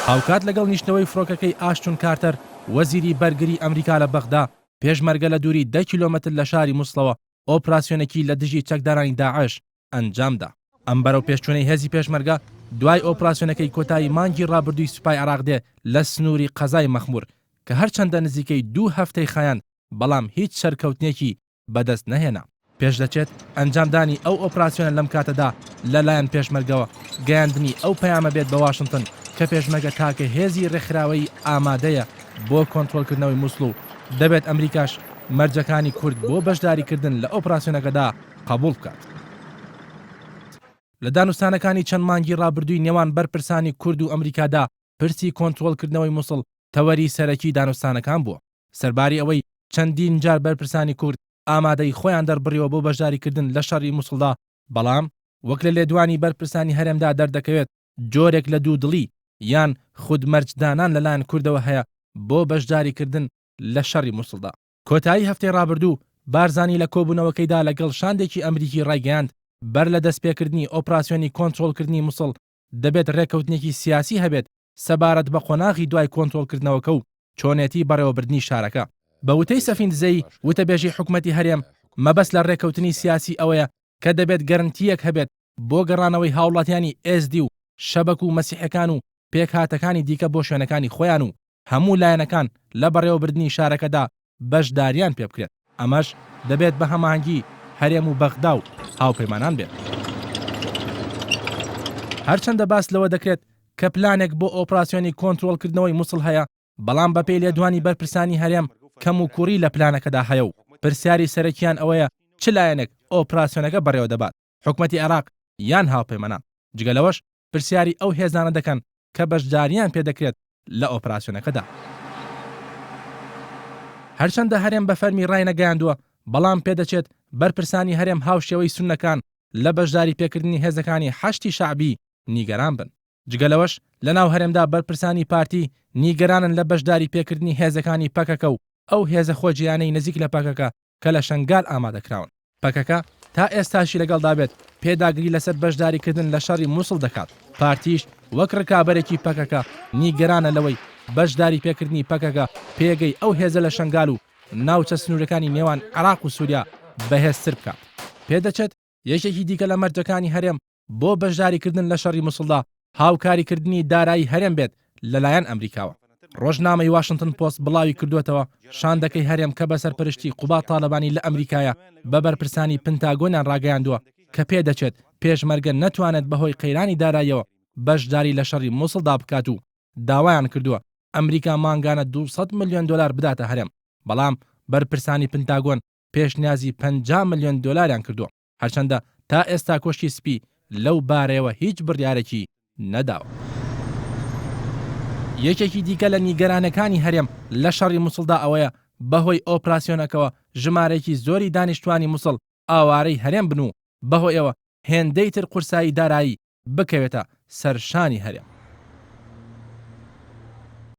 هاوکات لەگەڵ نیشتنەوەی فڕۆکەکەی ئاشتون کارتەر، وەزیری بەرگری ئەمریکا لە بەغدا، پێشمەرگە لە دووری دە کیلۆمەتر لە شاری موسڵەوە ئۆپراسیۆنێکی لە دژی چەکدارانی داعش ئەنجامدا. ئەم بەرەوپێشچوونەی هێزی پێشمەرگە دوای ئۆپراسیۆنەکەی کۆتایی مانگی ڕابردووی سوپای عێراق دێ لە سنووری قەزای مەخموور کە هەرچەندە نزیکەی دوو هەفتەی خایاند بەڵام هیچ سەرکەوتنێکی بەدەست نەهێنا. پێشدەچێت ئەنجامدانی ئەو ئۆپراسیۆنە لەم کاتەدا لەلایەن پێشمەرگەوە گەیاندنی ئەو پەیامە بێت بە واشنتن کە پێشمەرگە تاکە هێزی رێکخراوەیی ئامادەیە بۆ کۆنترۆڵکردنەوەی موسڵ و دەبێت ئەمریکاش مەرجەکانی کورد بۆ بەشداریکردن لە ئۆپراسیۆنەکەدا قبوڵ بکات. لە دانوستانەکانی چەند مانگی رابردووی نێوان بەرپرسانی کورد و ئەمریکادا پرسی کۆنترۆڵکردنەوەی موسڵ تەوەری سەرەکی دانوستانەکان بووە. سەرباری ئەوەی چەندین جار بەرپرسانی کورد ئامادەیی خۆیان دەربڕیوە بۆ بەشداریکردن لە شەڕی موسڵدا، بەڵام وەک لە لێدوانی بەرپرسانی هەرێمدا دەردەکەوێت جۆرێک لە دوودڵی یان خود مەرجدانان لەلایەن کوردەوە هەیە بۆ بەشداریکردن لە شەڕی موسڵدا. کۆتایی هەفتەی ڕابردوو بارزانی لە کۆبوونەوەکەیدا لەگەڵ شاندێکی ئەمریکی ڕایگەیاند، بەر لە دەستپێکردنی ئۆپراسیۆنی کۆنترۆڵکردنی موسڵ دەبێت ڕێککەوتنێکی سیاسی هەبێت سەبارەت بە قۆناغی دوای کۆنترۆڵکردنەوەکە و چۆنێتی بەڕێوەبردنی شارەکە. بە وتەی سەفین دزەیی، وتەبێژی حکومەتی هەرێم، مەبەست لە ڕێککەوتنی سیاسی ئەوەیە کە دەبێت گەرنتییەک هەبێت بۆ گەڕانەوەی هاوڵاتیانی ئێزدی و شەبەک و مەسیحەکان و پێکهاتەکانی دیکە بۆ شوێنەکانی خۆیان و هەموو لایەنەکان لە بەڕێوەبردنی شارەکەدا بەشداریان پێبکرێت، ئەمەش دەبێت بە هەماهەنگی هەرێم و بەغدا و هاوپەیمانان بێت. هەرچەندە باس لەوە دەکرێت کە پلانێک بۆ ئۆپراسیۆنی کۆنترۆڵکردنەوەی موسڵ هەیە، بەڵام بەپێی لێدوانی بەرپرسانی هەرێم کەموکوڕی لە پلانەکەدا هەیە و پرسیاری سەرەکییان ئەوەیە چ لایەنێک ئۆپراسیۆنەکە بەڕێوەدەبات، حکومەتی عێراق یان هاوپەیمانان؟ جگە لەوەش پرسیاری ئەو هێزانە دەکەن کە بەشدارییان پێدەکرێت لە ئۆپراسیۆنەکەدا. هەرچەندە هەرێم بە فەرمی ڕاینەگەیاندووە، بەڵام پێدەچێت بەرپرسانی هەرێم هاوشێوەی سوننەکان لە بەشداریپێکردنی هێزەکانی حەشدی شەعبی نیگەران بن. جگە لەوەش لەناو هەرێمدا بەرپرسانی پارتی نیگەرانن لە بەشداریپێکردنی هێزەکانی پەکەکە و ئەو هێزە خۆجێیانەی نزیک لە پەکەکە کە لە شەنگال ئامادەکراون. پەکەکە تا ئێستاشی لەگەڵدا بێت پێداگری لەسەر بەشداریکردن لە شەڕی موسڵ دەکات، پارتیش وەک رکابەرێکی پەکەکە نیگەرانە لەوەی بەشداریپێکردنی پەکەکە پێگەی ئەو هێزە لە شەنگال و ناوچە سنوورەکانی نێوان عێراق و سوریا بەهێزتر بکات. پێدەچێت یەکێکی دیکە لە مەرجەکانی هەرێم بۆ بەشداریکردن لە شەڕی موسڵدا هاوکاریکردنی دارایی هەرێم بێت لەلایەن ئەمریکاوە. ڕۆژنامەی واشنتن پۆست بڵاوی کردووەتەوە، شاندەکەی هەرێم کە بە سەرپەرشتی قوباد تاڵەبانی لە ئەمریکایە بە بەرپرسانی پنتاگۆنیان ڕاگەیاندووە کە پێدەچێت پێشمەرگە نەتوانێت بەهۆی قەیرانی داراییەوە بەشداری لە شەڕی موسڵدا بکات و داوایان کردووە ئەمریکا مانگانە 200 ملیۆن دۆلار بداتە هەرێم، بەڵام بەرپرسانی پنتاگۆن پێشنیازی 50 ملیۆن دۆلاریان کردووە. هەرچەندە تا ئێستا کۆشکی سپی لەو بارەیەوە هیچ بڕیارێکی نەداوە. یەکێکی دیکە لە نیگەرانەکانی هەرێم لە شەڕی موسڵدا ئەوەیە بەهۆی ئۆپراسیۆنەکەوە ژمارەیەکی زۆری دانیشتوانی موسڵ ئاوارەی هەرێم بن و بەهۆیەوە هێندەی تر قورسایی دارایی بکەوێتە سەر شانی هەرێم.